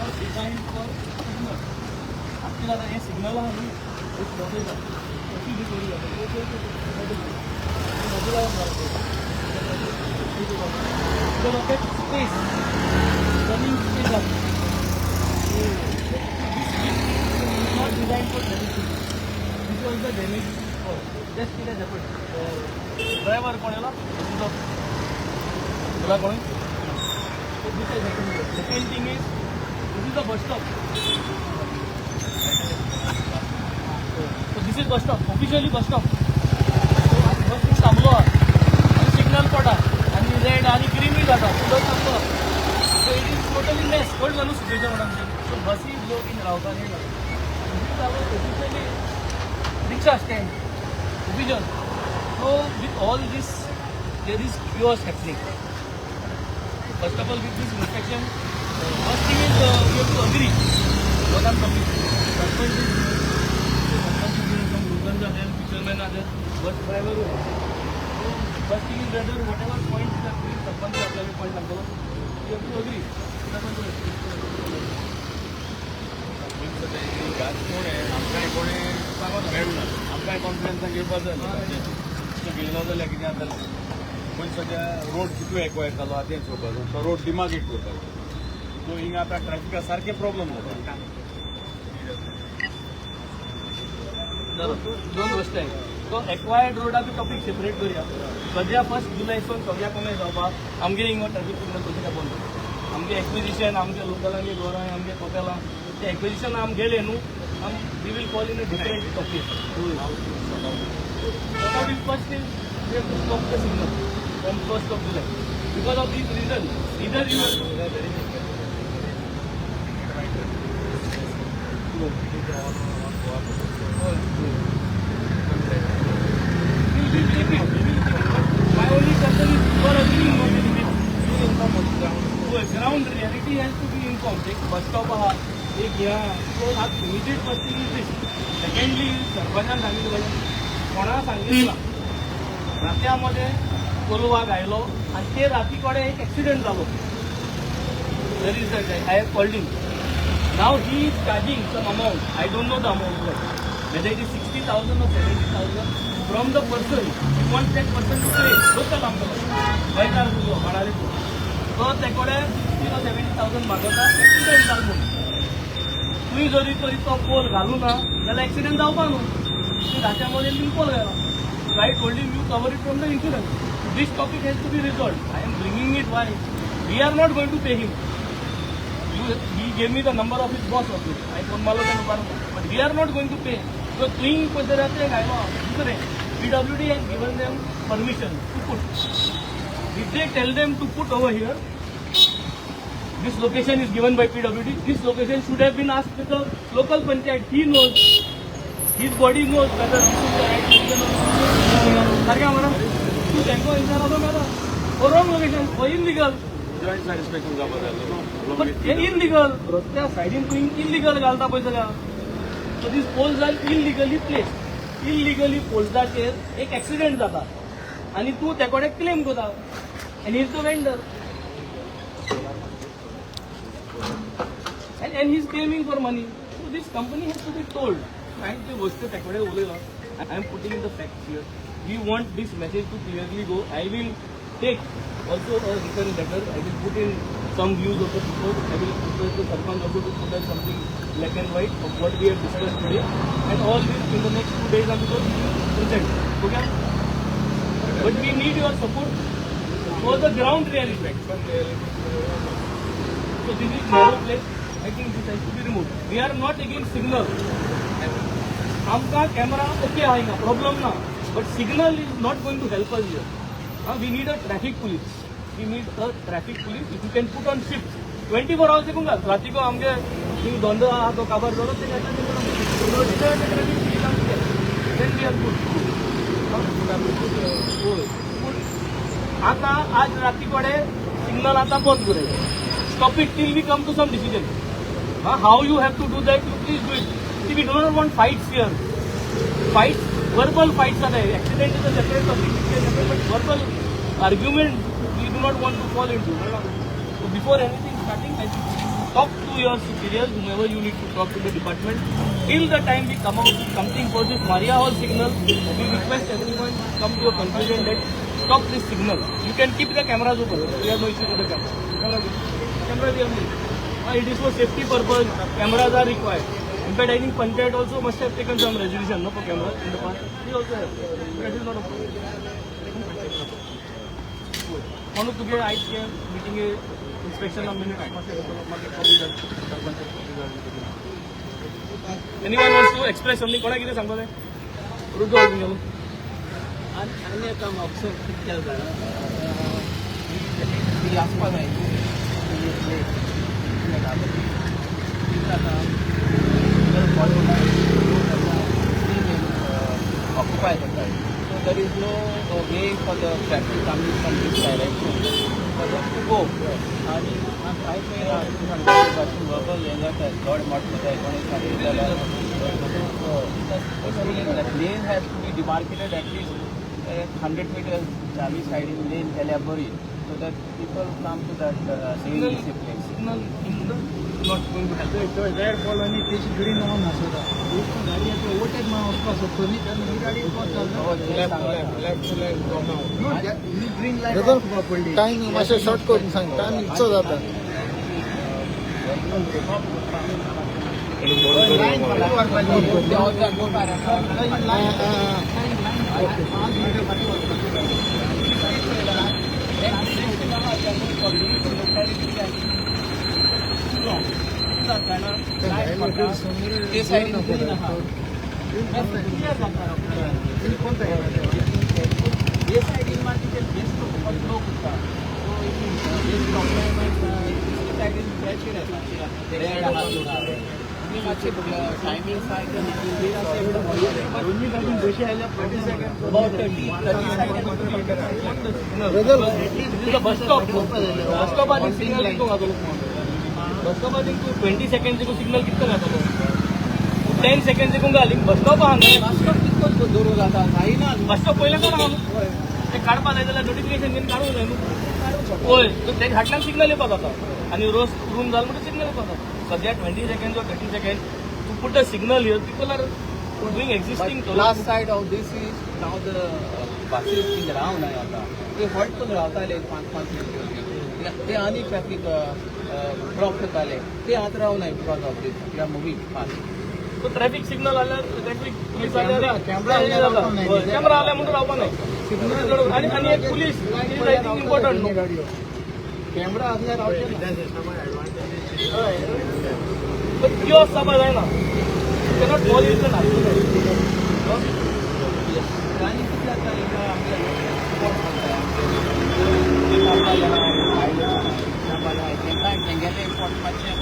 not designed for signal. आतां आतां हें सिग्नल आहा न्हू, एक बसयता अशी बी करूं जाता. बाजू लागून घालता स्पेस, रनिंग स्पेस आसा. This is not designed for traffic signal. This was the damage. Just कितें happened? Driver कोण येयलो तुजो? तुला कोण? So this has happened here. Second thing is, this is the bus stop. So this is bus stop, officially bus stop. So आज बस थांबलो आहा आनी सिग्नल पडा आनी रेड आनी ग्रीनूय जाता पूण बस थांबलो. So it is totally mess. कळ्ळें न्हू सिच्युएशन आमचें? सो बसी लोक हिंग रावता न्ही. This is our officially rickshaw stand, official. So with all this, there is chaos happening. First of all, with this inspection, first thing is we have to agree what I'm talking. Sarpanch is sarpanch is here, some locals are there, fishermen are there, bus driver. So first thing is whether whatever points that we sarpanch आपल्याला point सांगतो, we have to agree. Sarpanch. घात कोण आहे आमकां कोणी मेळना. आमकां कॉन्फिडन्सान घेवपाक जाय. गेलो ना जाल्यार कितें जातलें? पयलीं सद्या रोड कितलो एक्वायर जालो आहा तें चोवपाक जाय. तो रोड डिमार्केट करपाक जाय. सो हिंगा आतां ट्रॅफिका सारकें प्रॉब्लम जाता. दोन गोश्टी आहे. तो एक्वायर्ड रोडा बी टॉपीक सेपरेट करूया. सद्या फर्स्ट जुलय सून सगळ्या कमी जावपाक आमगे हिंगा ट्रॅफिक सिग्नल कशें काय बंद. आमगे एक्विजिशन, आमगे लोकलांगे घरां, आमगे कोपेलां ते एक्विजिशन आम गेले न्हू, आम we will call in a different topic. First is we have to stop the signal from 1st of July because of this reason. Either you have to We will keep it. We will keep it. But my only concern is you are agreeing not with it. Ground reality has to be informed. एक bus stop आहा, एक ह्या. So आज immediate first thing is this. Secondly, सरपंचान सांगितलं पाहिजे, कोणा सांगितलं, रात्यामध्ये कोलवाग आयलो आनी ते राती कडेन एक एक्सिडंट जालो. There is that guy. I have called him. Now he is charging some amount. I don't know the amount, whether it is 60,000 or 70,000 from the person. He wants that person to pay. Local आमचो गोंयकार तुजो म्हणाले तूं तो तेकोडे 60 or 70,000 मागता accident जालो म्हणून. तुवें जरी तरी तो पोल घालू ना जाल्यार एक्सिडंट जावपा न्हू. तुवें रातच्या मदें तुमी पोल घाला. I told him, you cover it from the insurance. This topic has to be resolved. I am bringing it. Why? We are not going to pay him. You, he gave me the number of his boss also. I phone मारलो तेका bar, but we are not going to pay. So तुवें पयशे रातचे घायलो. दुसरें, PWD has given them permission to put. Did they tell them to put over here? This location is given by PWD. This location should have been asked with the local panchayat. He knows, his body knows whether this is the right location or not. सारकें मरे? तूं तेंको विचारलो मेला or wrong location or illegal. Joint satisfaction जावपा जाय न्हू. पण हे इलिगल रस्त्या सायडीन तुवें इलिगल घालता पळय सगळ्या. So these poles are illegally placed. Illegally पोल्साचेर एक एक्सिडेंट जाता आनी तूं ते कडेन क्लेम करता and is the vendor and he is claiming for money. So this company has to be told. हांवें त्यो वस्तू ते कडेन उलयलो. I am putting in the facts here. We want this message to clearly go. I will take also a written letter. I will put in some views of the people. I will request the sarpanch also to put out something black and white of what we have discussed today. And all this in the next 2 days I'm going to present. Okay? But we need your support for the ground reality. So this is narrow place. I think this has to be removed. We are not against signal. आमकां camera okay आहा हिंगा, problem ना, but signal is not going to help us here. We need a traffic police. We need a traffic police. If you can put on shift 24 hours देखून घाल. रातीको आमगे thing धंदो आहा तो काबार जालो ते ट्रॅफिक पुलीस आमचे, then we are good. होय, पूण आतां आज राती कडेन सिग्नल आतां बंद करया. Stop it till we come to some decision. How you have to do that, you please do it. See, we do not want fights here. Fights, verbal fights are there. Accident is a separate topic, but verbal argument we do not want to fall into. So before anything Starting, I talk to your superiors, whomever you need to talk to the department. Till the time we come out with something for this Maria Hall signal, we request everyone to come to a conclusion that stop this signal. You can keep the cameras open. We have no issue with the camera. Camera, we have no issue. It is for safety purpose. Cameras are required. In fact, I think Panchayat also must have taken some resolution, no, for cameras in the past. We also have. That is not a problem. म्हणून तुगे आयज ते मिटिंगे inspection minute मागीर copy sarpanch. Anyone wants to express something? कोणाक कितें सांगपाक जाय? रुजो तुमगेलो. आनी एक हांव ऑब्सर्व कितें केलें जाणा, ती आसपा जाय ती आतां ऑक्युपाय करता, so there is no way for the traffic coming from this direction for them to go. आनी कांय भाशेन वर्बल हें जाता, चड मोठो जाय कोणी सांगलें जाल्यार lane has to be demarcated at least 100 meters. चारी सायडीन लेन केल्यार बरी, so that people come to that lane discipline. Signal in the not going to help. Red colony तेची ग्रीन ऑन आसता, गाडी आतां ओवरटेक मारून वचपाक सोदता न्ही, तेन्ना ही गाडी क्रॉस जाता. ग्रीन लायट पडली. टायम मातशें शॉर्ट करून सांग, टायम इतलो जाता. लायन फाटीं व्हरपाची, लायन 5 मिटर फाटीं व्हरपाची. ते सायडीन ग्रीन आहा. हे सायडीन मागीर ते बेस्ट लोक उरता, सो बेस्ट प्रॉब्लेम सायडीन प्रेशर येता, रेड आहा. तुमी मातशें टायमींग सांग. दोन्ही बाजून बशी आयल्या 30 second. About 30 second. Bus stop, bus स्टॉपार signal कितको घातलो? बस स्टॉपार तूं 20 सेकंड सिग्नल कितको घातलो? 10 सेकंड देखून घाल. बस स्टॉप आहा. बस स्टॉप कितको दवरूं जाता? जायना. बस स्टॉप पयलें कोण आहा न्हू, ते काडपा जाय जाल्यार नोटिफिकेशन बीन काडूंक जाय न्हू. हय, ते फाटल्यान सिग्नल येवपाक जाता आनी रोस रूम जाल म्हणटकीर सिग्नल येवपाक जाता. सद्या 20 second or 30 second to put the signal here, people are doing existing. Last side of this is now the buses in रावनाय आतां, ते हॉल्ट करून रावताले 5-5 मिनट, ते आनी ट्रॅफिक ब्लॉक करताले. ते आतां रावनाय because of this they are moving fast. So traffic signal आल्यार, ट्रॅफिक पुलीस आल्यार, कॅमेरा आल्यार रावपाक नाय. कॅमेरा आल्या म्हणून रावपा नाय. आनी आनी एक police is I think important न्हू. गाडयो कॅमेरा असल्यार रावचे ना. But kiosk जावपा जायना. You cannot call it an argument. आनी कितें जाता, हिंगा आमचे सपोर्ट करता तेंगेले इम्पोर्ट मातशें.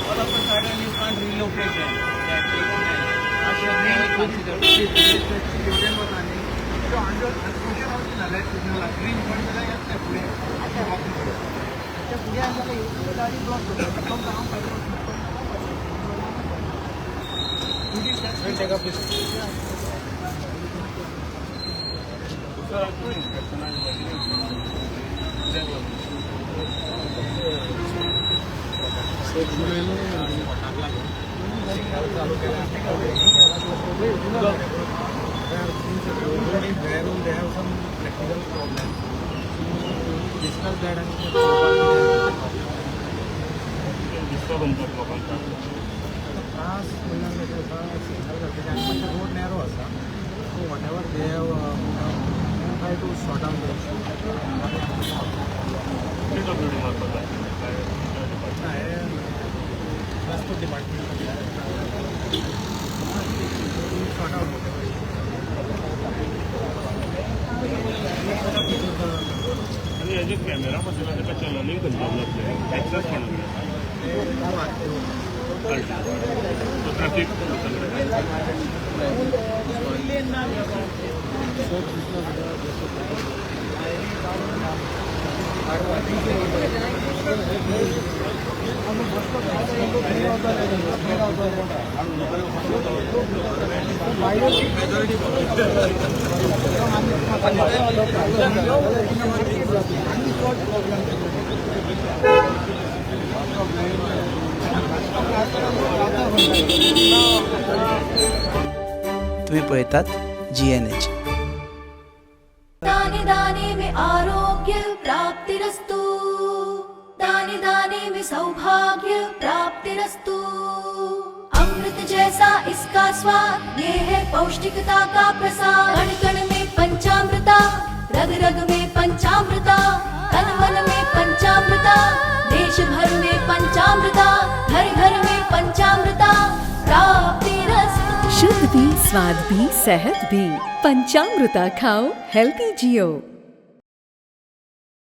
All of a sudden you can't relocate them. मातशें consider. जेवढे वता न्ही त्यो कशें रावचे ना. रेड सिग्नल ग्रीन पडले जाल्यार येतले फुडें, आतां वॉकिंग त्या फुडें आनी जाल्यार येवपी गाडी ब्लॉक करता. हांव फाटीं. Take up this. Where they have some practical problems. So discuss that and लोकांक त्रास म्हणल्यार कशें आसा, सिग्नल घालपाचें आनी मातशें रोड नॅरो आसा, so whatever they have try to sort out the issue. PWD मार्फत जाय? हें transport department sort out whatever. आनी हेजे कॅमेरा बसयला तेका चलनीय खंयचे जातलें, एक्सेस कोणाक कळटा? सो ट्रॅफिक सगळें. तुमी पळयतात जीएनएच. दाने दाने में आरोग्य प्राप्तिरस्तु, दाने दाने में सौभाग्य प्राप्तिरस्तु। अमृत जैसा इसका स्वाद, ये है पौष्टिकता का प्रसाद। कण कण में पंचामृता, रग रग में पंचामृता, तन मन में पंचामृता, देश भर में पंचामृता, घर घर में पंचामृता प्राप्तिरस्तु। शुद्ध भी, स्वाद भी, सेहत भी। पंचामृता खाओ, हेल्दी जियो।